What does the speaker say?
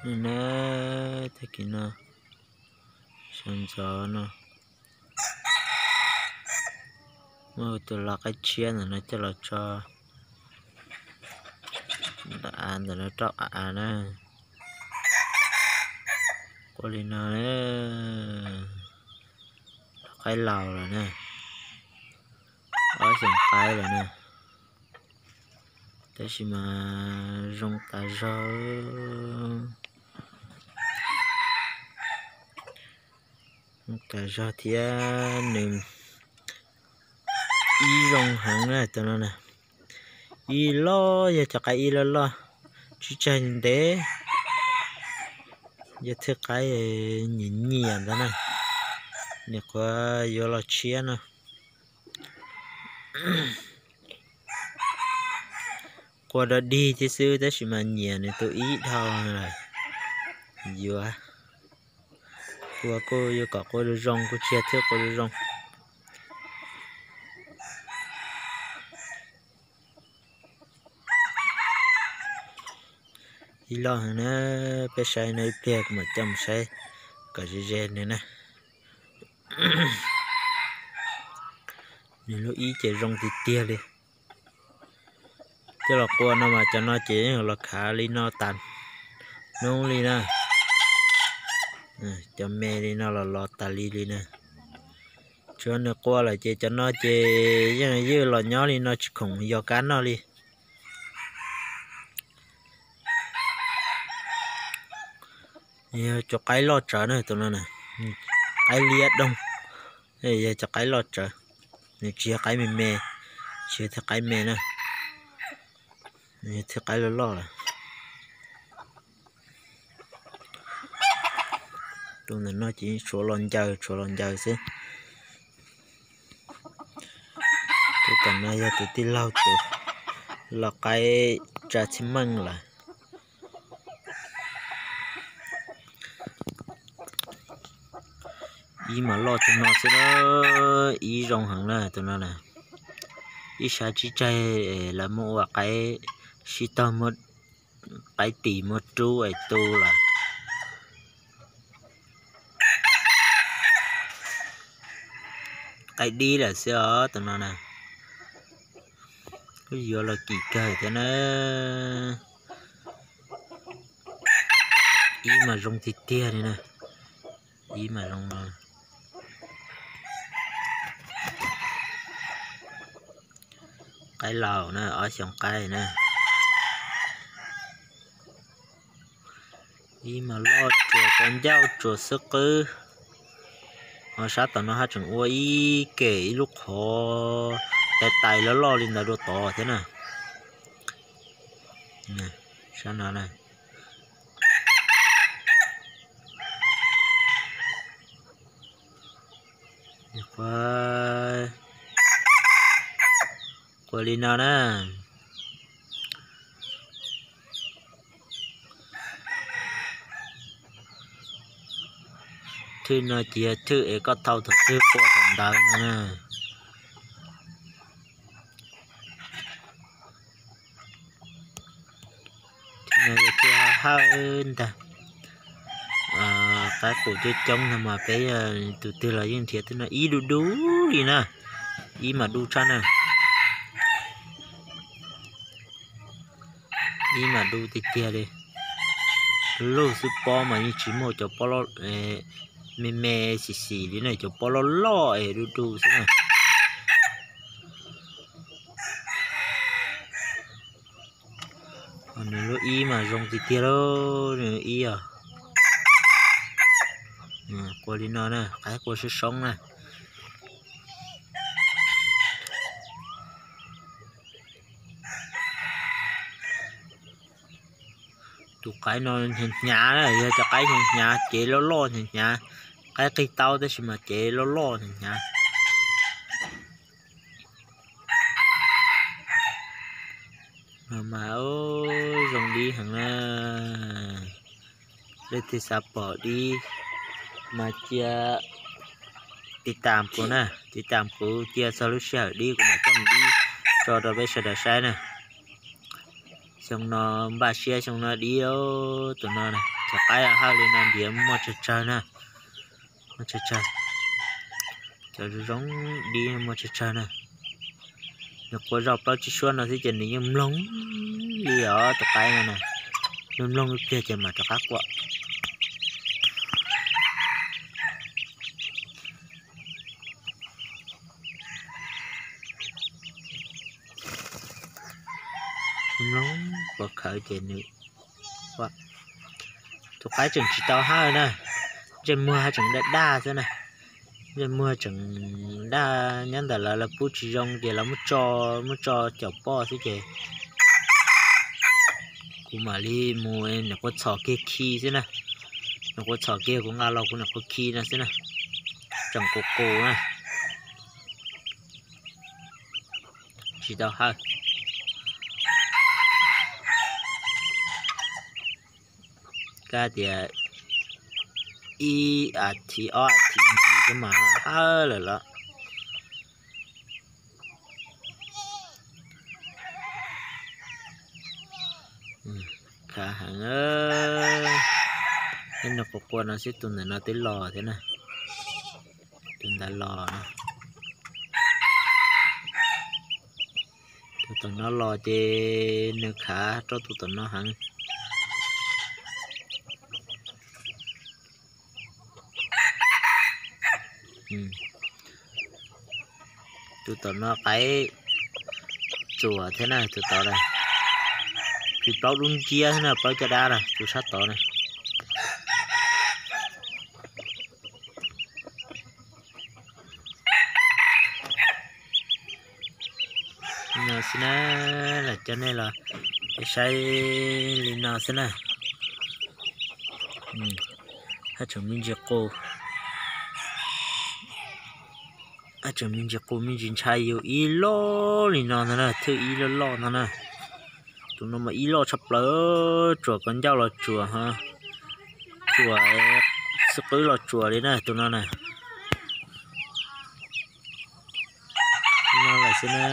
Na, tag kis no sawv ntxov no muaj tus lo qaib tshiab ntawm no coj los tso ntawm av ntawm no rau av na. Qua li no, qaib laus lawm na, ob xyoos qaib lawm na, tab sis mas zoo tas zog, zoo tas zog thiab nws ib zoo heev na tus no na. Ib loj, yog cov qaib ib loj loj, tsib tsaig ntev, yog thwj qaib nyiam nyiam ntawd na, nws qhuav yuav los tshiab no. Qua dog dig thiab xwb tab sis mas nyiam nws tus ib dhau lawm. Yuav qua kuj yuav kom qua zoo zoo, kuj tsis yog thwj qua zoo zoo. Ib loj heev na, peb saib no ib pliag kuv mam coj mus saib kom ze ze nws na. Nws lub ib ces zoo tiag tiag li. Coj los qua no mas cov no ces yeej los khav li no tas hnub li na. Cov me li no los los tas li li na. Tsuav nws qua lawm ces cov no ces yeej ywj los nyob li no tsis khoom yog kab noj li. Yog cov qaib loj tsawv na tus no na, qaib liab doog, yog cov qaib loj tsawv, nws tsis yog qaib me me, tsis yog thwj qaib me na, nws yog thwj qaib loj loj lawm. Tus ntawm no ces tshuav los ncaws, tshuav los ncaws xwb. Tus tom no yog tus tij laug tus lo qaib tsa txhiaj meej lawm. Ib mas loj tug no xwb na, ib zoo heev na tus no na. Ib sab tsib tsaig lawv muab ua qaib sib tog, muab qaib tis muab rub es tu lawm. Qaib dib lawm xwb os tus no na. Kuj yuav los kim kawg thiab na. Ib mas zoo tiag tiag li na. Ib mas zoo no. Qaib laus na, ob xyoos qaib na. Ib mas loj tsuas tau ncauj tsuas xwb qwb. Ho sab tom no haj tseem ua ib kem ib lub qhov tais tais loj loj li ntawd dua tod thiab na. Sab no na. Qua li no na. Thwj no ces yog thwj es koj thau thaum twg qua thaum ntawd no na. Thwj no yog thwj hawj hawj ntag. Qaib qus coob coob no mas peb tus twg los yeej nrhiav thwj no ib du du li na. Ib mas du tshaj na. Ib mas du tiag tiag li. Lug xwb pob mas yeej tsis muaj cov pob me me xim xim li na, cov pob loj loj es du du xwb na. Nws lub ib mas zoo tiag tiag lauj, nws ib os. Qua li no na, qaib qua soob soob na. Tus qaib no hnyav hnyav na, yog cov qaib hnyav hnyav, cev loj loj hnyav hnyav. Qaib qig taub tab sis mas cev loj loj hnyav hnyav. Mas mas zoo dib heev na. Leej twg xav pom dib mas cia tiv tam kuv na, tiv tam kuv cia txog lub sij hawm dib kuv mam coj mus dib tso rau peb sawv daws saib na. Xyoo no npaj siab xyoo no dib, tus no na, cov qaib hawj li no ntiav muaj tsawg tsawg na, muaj tsawg tsawg. Cov zoo zoo dib muaj tsawg tsawg na. Nws qua zaus plaub tsib suab no xwb ces nws yeej mloog li os tus qaib no na. Mloog mloog ib pliag ces mam rov qab qua. Mloog qua khawv ces nws, tus qaib tseem tsis tau hawj na, ntsej muag tseem daj daj xwb na. Ntsej muag tseem daj, nyob ntawm lawv, lawv pub tsis zoo ces lawv muab tso, muab tso caum poj xwb ces kuv mam li mus nyuam qhuav txhom kiag khi xwb na. Nyuam qhuav txhom kiag kuv nqa los kuv nyuam qhuav khi no xwb na. Tseem qus qus na, tsis tau hawj. Kab tias ib as thiv ob as thiv ntxiv twb mam hawj lawm los. Khav heev, ib no quas quas no xwb, tus ntawm no twb los thiab na. Tus ntawd los, tus tom no los ces nws khav rau tus tom no heev. Tus tom no qaib txuas thiab na, tus tod na. Phim plaub dub nciab thiab na, plaub caj dab na, tus sab tod na. No xwb na, los coj nej los saib li no xwb na. Haj tseem me ntsis qus, haj tseem me ntsis qus me ntsis ntshai yus ib loj li no ntag na, thwj ib loj loj ntag na. Tus no mas ib loj tshaj plaws, tsuas kov ncauj los tsuas, tsuas xwb qwb los tsuas li na tus no na. No lawm xwb na.